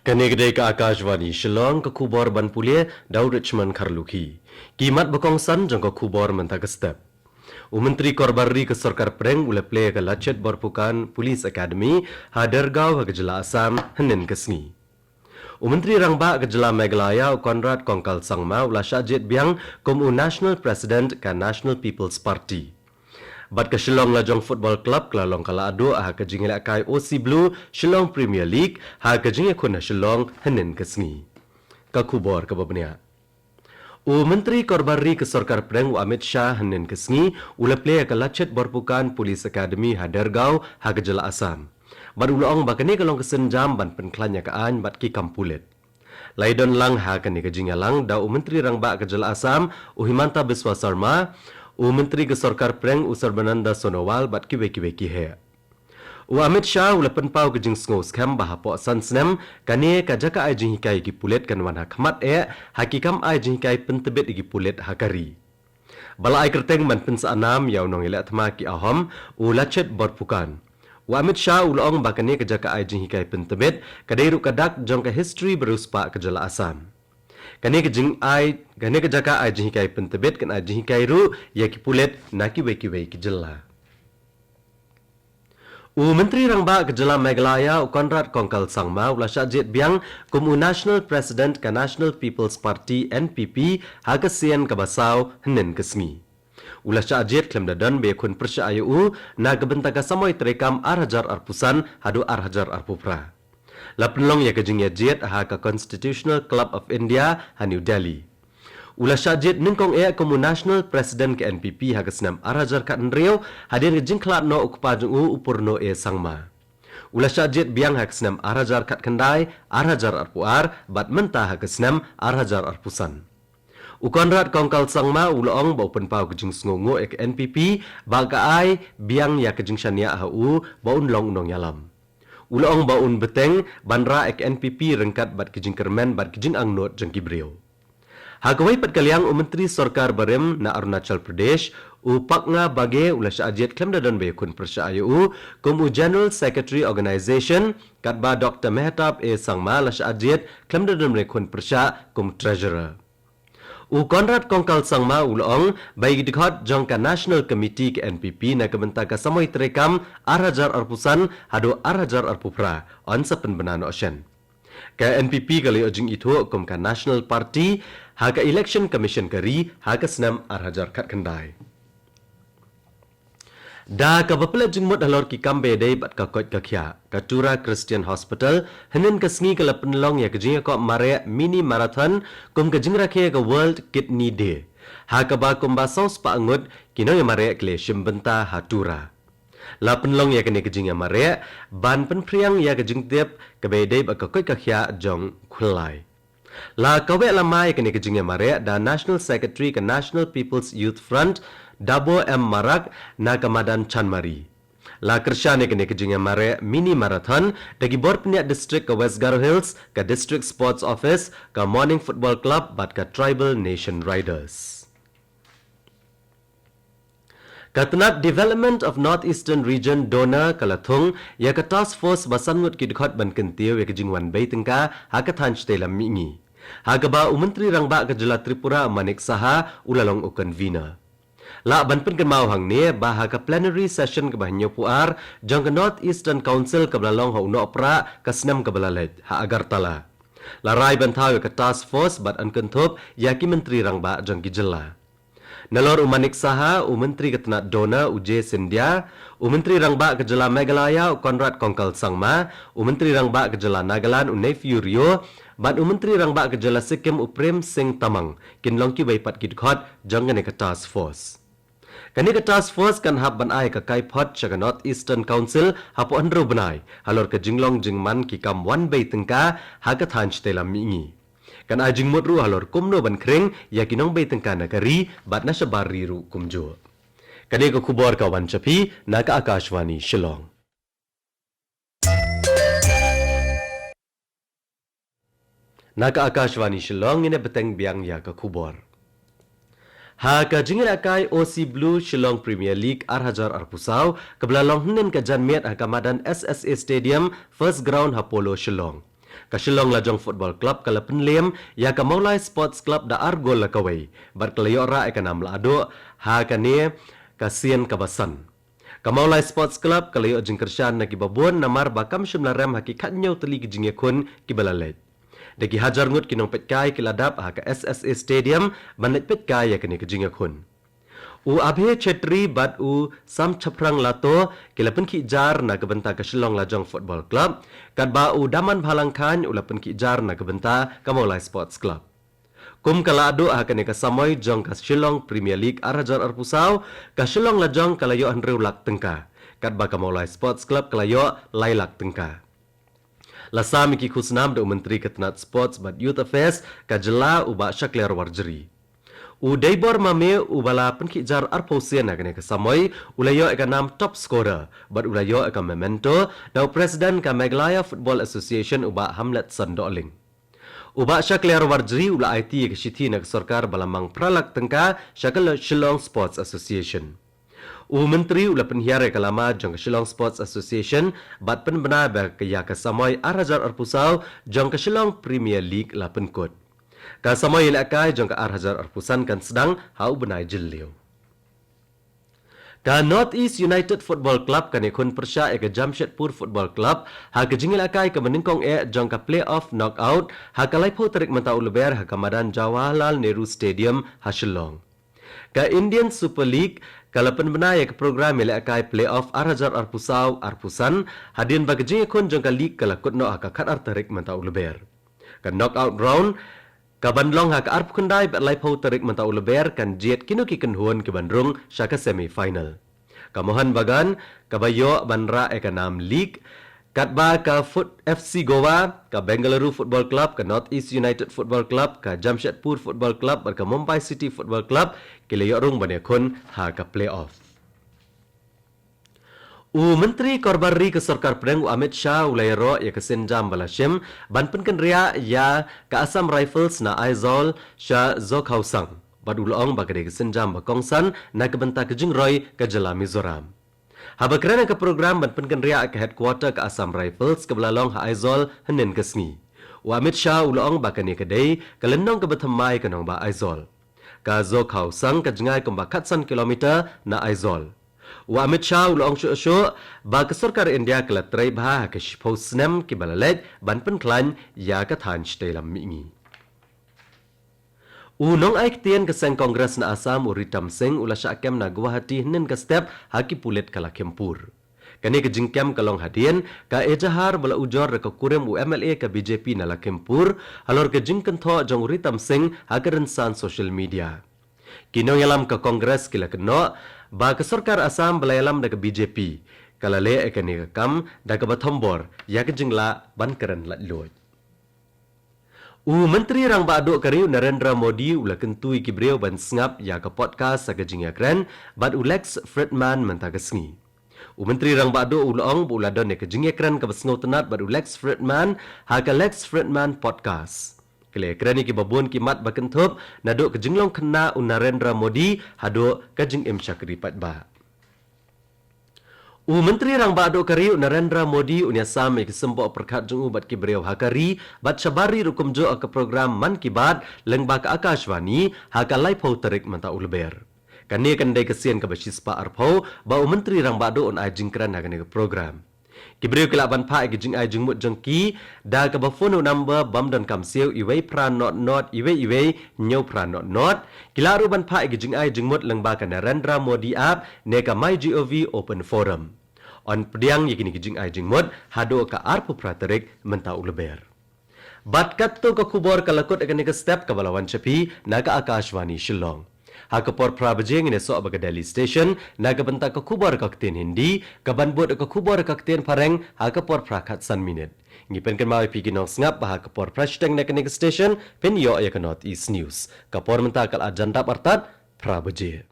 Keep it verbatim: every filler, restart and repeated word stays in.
Kane ka dei ka Akashvani Shillong, ka khubor ban pule da u Richmond Kharlukhi. Ki mat ba kongsan jong ka khubor mynta ka step. U Myntri Korbar Ri ka Sorkar Pdeng u la plie ïa ka Lachit Borphukan Police Academy ha Dergaon ha ka jylla Assam hynnin ka sngi. U Myntri Rangbah ka jylla Meghalaya u Conrad Kongkal Sangma u la shah jied biang kum u National President ka National People's Party. Bad ka Shillong Lajong Football Club ka la long ka lahduh ha ka jingïalehkai O C Blue Shillong Premier League ha ka jingïakhun ha Shillong hynnin ka sngi. Ka khubor kaba bniah. U Myntri Korbar Ri ka Sorkar Pdeng u Amit Shah hynnin ka sngi u la plie ïa ka Lachit Borphukan Police Academy ha Dergaon ha ka jylla Assam. Bad u la ong ba kane ka long ka sienjam ban pynkhlaiñ ïa ka aiñ bad ki kam pulit. La ïadon lang ha kane ka jingïalang da u Myntri Rangbah ka jylla Assam u Himanta Biswa Sarma, u Myntri ka Sorkar Pdeng u Sarbananda Sonowal bad kiwei kiwei ki heh. U Amit Shah u la pynpaw ka jingsngew skhem ba hapoh san snem kane ka jaka ai jinghikai ïa ki pulit kan wan ha khmat eh ha ki kam ai jinghikai pyntbit ïa ki pulit ha ka ri. Ba la ai kyrteng ban pynsah nam ïa u nongïaleh thma ki Ahom u Lachit Borphukan. U Amit Shah u la ong ba kane ka jaka ai jinghikai pyntbit ka dei ruh ka dak jong ka history ba riewspah ka jylla Assam. Kane ka jingai, kane ka jaka ai jinghikai pyntbit kan ai jinghikai ruh ïa ki pulit na kiwei kiwei ki jylla. U Myntri Rangbah ka jylla Meghalaya u Conrad Kongkal Sangma u la shah jied biang kum u National President ka National People's Party N P P ha ka sien kaba saw hynnin ka sngi. U la shah jied khlem da don ba ïakhun pyrshah ïa u na ka bynta ka samoi treikam ar hajar arphew san haduh ar hajar arphew phra. La pynlong ïa ka jingïajied ha ka Constitutional Club of India ha New Delhi. U la shah jied nyngkong eh kum u National President ka N P P ha ka snem ar hajar khathynriew hadien ka jingkhlad noh u kpa jong u u Purno A Sangma. U la shah jied biang ha ka snem ar hajar khatkhyndai, ar hajar arphew ar bad mynta ha ka snem ar hajar arphew san. U Conrad Kongkal Sangma u la ong ba u pynpaw ka jingsngewnguh ïa ka N P P ba ka ai biang ïa ka jingshaniah ha u ba un long u nongïalam. U la ong ba un bteng ban rah ïa ka N P P ryngkat bad ki jingkyrmen bad ki jingangnud jong ki briew. Ha kawei pat ka liang u Myntri Sorkar barim na Arunachal Pradesh u Phagna Baghe u la shah jied khlem da don ba ïakhun pyrshah ïa u kum u General Secretary Organisation, katba Doctor Mehtab A Sangma la shah jied khlem da don ba ïakhun pyrshah kum Treasurer. U Conrad Kongkal Sangma u la ong ba ïa ki dkhot jong ka National Committee ka N P P na ka bynta ka samoi treikam ar hajar arphew san haduh ar hajar arphew phra yn sa pynbna noh shen. Ka N P P ka la ïoh jingithuh kum ka National Party ha ka Election Commission ka ri ha ka snem ar hajar khatkhyndai. Da kaba pynleit jingmut halor ki kam ba ïadei bad ka koit ka khiah, ka Tura Christian Hospital hynnin ka sngi ka la pynlong ïa ka jingïakop mareh mini marathon kum ka jingrakhe ka World Kidney Day, ha kaba kumba saw spah ngut ki nongïamareh ki la shim bynta ha Tura. La pynlong ïa kane ka jingïamareh ban pynphriang ïa ka jingtip kaba ïadei bad ka koit ka khiah jong u khyllai. La kaweh lama ïa kane ka jingïamareh da National Secretary ka National People's Youth Front, Dabo M Marak, na ka madan Chanmari. La kyrshan ïa kane ka jingïamareh mini marathon da ki bor pynïaid district ka West Garo Hills, ka District Sports Office, ka Morning Football Club bad ka Tribal Nation Riders. Ka tnat Development of North Eastern Region, DoNER, ka la thung ïa ka task force ba san ngut ki dkhot ban kyntiew ïa ka jingwan bei tyngka ha ka thaiñ shatei lam mihngi, ha kaba u Myntri Rangbah ka jylla Tripura Manik Saha u la long u convener. Lah ban pynkynmaw hangne ba ha ka plenary session kaba hynñiewphew ar jong ka North Eastern Council kaba la long ha u Nohprah ka snem kaba la leit ha Agartala, la rai ban thaw ïa ka task force bad yn kynthup ïa ki Myntri Rangbah jong ki jylla. Nalor u Manik Saha, u Myntri ka tnat DoNER u Jay Scindia, u Myntri Rangbah ka jylla Meghalaya u Conrad Kongkal Sangma, u Myntri Rangbah ka jylla Nagaland u Neiphiu Rio, bad u Myntri Rangbah ka jylla Sikkim u Prem Singh Tamang kin long kiwei pat ki dkhot jong kane ka task force. Kane ka task force kan hap ban ai ka kaiphod sha ka North Eastern Council hapoh hynriew bnai halor ka jinglong jingman ki kam wan bei tyngka ha ka thaiñ shatei lam mihngi. Kan ai jingmut ruh halor kumno ban khring ïa ki nongbei tyngka na ka ri bad na shabar ri ruh kumjuh. Kane ka khubor ka wan sha phi na ka Akashvani Shillong. Na ka Akashvani Shillong ngin ïa bteng biang ïa ka khubor. Ha ka jingïalehkai O C Blue Shillong Premier League ar hajar arphew saw kaba la long hynnin ka janmiet ha ka madan S S A Stadium, First Ground ha Polo Shillong, Ka Shillong Lajong Football Club ka la pynlem ïa ka Mawlai Sports Club da ar gol la kawei bad ka la ïoh rah ïa ka nam la aduh ha kane ka sien kaba san. Ka Mawlai Sports Club ka la ïoh jingkyrshan na kiba bun namar ba kam shym la rem ha ki khathynñiew tylli ki jingïakhun kiba la leit. Da ki hajar ngut ki nongpeitkai ki la dap ha ka S S A Stadium ban leit peitkai ïa kane ka jingïakhun. U Abhe Chetri bad u Samchaphrang Lato ki la pynkhih jar na ka bynta ka Shillong Lajong Football Club, katba u Daman Bhalangkhain u la pynkhih jar na ka bynta ka Mawlai Sports Club. Kum ka la aduh ha kane ka samoi jong ka Shillong Premier League ar hajar arphew saw, ka Shillong Lajong ka la ïoh hynriew lak tyngka, katba ka Mawlai Sports Club ka la ïoh lai lak tyngka. La sam ïa ki khusnam da u Myntri ka tnat Sports bad Youth Affairs ka jylla u Bah Shakliar Warjri. U Deibor Mame uba la pynkhih jar arphew sien ha kane ka samoi u la ïoh ïa ka nam top scorer bad u la ïoh ïa ka memento da u President ka Meghalaya Football Association u Bah Hamletson Dohling. U Bah Shakliar Warjri u la aiti ïa ka shithi na ka sorkar ba la mang phra lak tyngka sha ka Shillong Sports Association. U Myntri u la pynhiar ïa ka lama jong ka Shillong Sports Association bad pynbna ba ka ïa ka samoi ar hajar arphew saw jong ka Shillong Premier League la pynkut. Ka samoi ïalehkai jong ka ar hajar arphew san kan sdang ha u bnai Jylliew. Ka North East United Football Club kan ïakhun pyrshah ïa ka Jamshedpur Football Club ha ka jingïalehkai kaba nyngkong eh jong ka playoff knockout ha ka laiphew tarik mynta u Lber ha ka madan Jawaharlal Nehru Stadium ha Shillong. Ka Indian Super League ka la pynbna ïa ka program ïalehkai playoff ar hajar arphew saw arphew san hadien ba ka jingïakhun jong ka league ka la kut noh ha ka khatar tarik mynta u Lber. Ka knockout round ka ban long ha ka arphew khyndai bad laiphew tarik mynta u Lber kan jied kino ki kynhun ki ban rung sha ka semi final. Ka Mohun Bagan kaba ïoh ban rah ïa ka nam league, katba ka Foot F C Goa, ka Bengaluru Football Club, ka North East United Football Club, ka Jamshedpur Football Club bad ka Mumbai City Football Club ki la ïoh rung ban ïakhun ha ka playoff. U Myntri Korbar Ri ka Sorkar Pdeng u Amit Shah u la ïaroh ïa ka sienjam ba la shim ban pynkynriah ïa ka Assam Rifles na Aizawl sha Zokhaosang bad u la ong ba ka dei ka sienjam ba kongsan na ka bynta ka jingroi ka jylla Mizoram. Haba kren ha ka program ban pynkynriah ka headquarter ka Assam Rifles kaba la long ha Aizawl hynnin ka sngi, u Amit Shah u la ong ba kane ka dei ka lynnong kaba thymmai ka nongbah Aizawl. Ka Zokhaosang ka jngai kumba khatsan kilometer na Aizawl. U Amit Shah u la ong shuh shuh ba ka sorkar India ka la trei bha ha ka shiphew snem kiba la leit ban pynkhlaiñ ïa ka thaiñ shatei lam mihngi. U nongai ktien ka seng Congress na Assam u Ritam Singh u la shah kem na Guwahati hynnin ka step ha ki pulit ka Lakhimpur. Kane ka jingkem ka long hadien ka ejahar ba la ujor da ka kurim u M L A ka B J P na Lakhimpur halor ka jingkynthoh jong u Ritam Singh ha ka rynsan social media. Ki nongïalam ka Congress ki la kynnoh ba ka sorkar Assam ba la ïalam da ka B J P ka la leh ïa kane ka kam da kaba thombor ïa ka jinglah ban kren laitluid. U Myntri Rangbah Duh ka ri u Narendra Modi u la kyntu ïa ki briew ban sngap ïa ka podcast ha ka jingïakren bad u Lex Fridman mynta ka sngi. U Myntri Rangbah Duh u la ong ba u la don ïa ka jingïakren kaba sngewtynnat bad u Lex Fridman ha ka Lex Fridman Podcast. Ki la ïakren ïa kiba bun ki mat ba kynthup naduh ka jinglong khynnah u Narendra Modi haduh ka jingim shakri paidbah. U Myntri Rangbah Duh ka ri u Narendra Modi un ïasam ïa ki symboh pyrkhat jong u bad ki briew ha ka ri bad shabar ri ruh kumjuh ha ka program Mann Ki Baat lyngba ka Akashvani ha ka laiphew tarik mynta u Lber. Kane kan dei ka sien kaba shispah arphew ba u Myntri Rangbah Duh un ai jingkren ha kane ka program. Ki briew ki lah ban phah ïa ki jingai jingmut jong ki da kaba phone number bym donkam siew, iwei phra not not iwei iwei hynñiew phra not not. Ki lah ruh ban phah ïa ki jingai jingmut lyngba ka Narendra Modi app ne ka MyGov Open Forum. Yn pdiang ïa kine ki jingai jingmut haduh ka arphew phra tarik mynta u Lber. Bad katto ka khubor ka la kut ha kane ka step kaba la wan sha phi na ka Akashvani Shillong. Ha ka por phra baje ngin ïasoh bad ka Delhi Station na ka bynta ka khubor ka ktien Hindi, kaban bud ka khubor ka ktien Phareng ha ka por phra khatsan minit. Ngi pynkynmaw ïa phi ki nongsngap ba ha ka por phra shiteng na kane ka station phin ïoh ïa ka North East News. Ka por mynta ka la jan dap artat phra baje.